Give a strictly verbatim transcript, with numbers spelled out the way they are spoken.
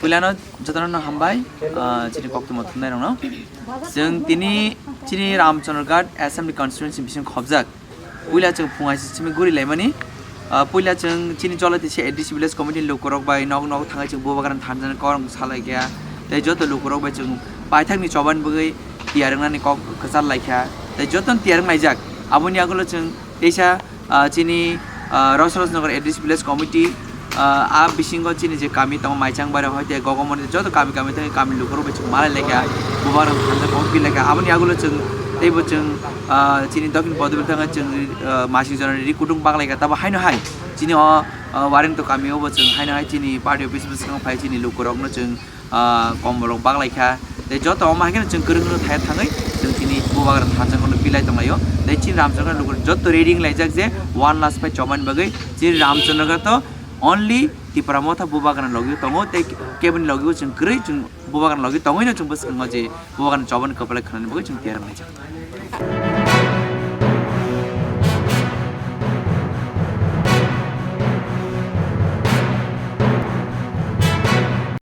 Puilano jotono no hambai, ah, chini koktwma thumnairokno. Chwng tini chini Ramchandraghat Assembly Constituency bising khobjak. Puila chwng phung hai simi guri laimani. Ah, puila chwng chini Jolatisya A D C Village Committee ni lukurok bai nok nok thangwi chwng Bubagra thansa ni korong salaikha. Tei joto lukurok bai chwng paithakni choban bagwi tiyar wngnani kok kwchar laikha. Tei jotono tiyar wnglaijak. Aboni yagulo chwng teisa, ah, chini, ah, Rosrosnagar A D C Village Committee, ah, a bisingo chini je kami tongo Maichang Baira hoite Gogomoni joto kami kami thangwi kami lukurok bai chwng malai laikha, Bubagra thansa kok pi laikha. Aboni yagulo chwng teibo chwng, ah, chini Dokhin Podobel thangwi chwng, ah, masing jora ri kutung bak laikha. Tabo haino hai chini o, ah, Warengto kami o bo chwng haino hai chini party office bwskango phai chini lukurokno chwng ah, kombolrok bak lai kha. Tei joto omo hai kheno chwng kwrwngno thaya thangwi chwng chini Bubagra thansa kono pilai tonglaio. Tei chini Ramchandraghat lukurok joto ready wnglaijak je one last fight chobani bagwi. Chini Ramchandraghat to only Tipra Motha Bubagra logi tongo tei keboni logi bo chwng kwrwi chwng Bubagra logi tongwino chwng bwskango je Bubagra chobani kwplai khwnani bagwi chwng tiyar wnglaijak.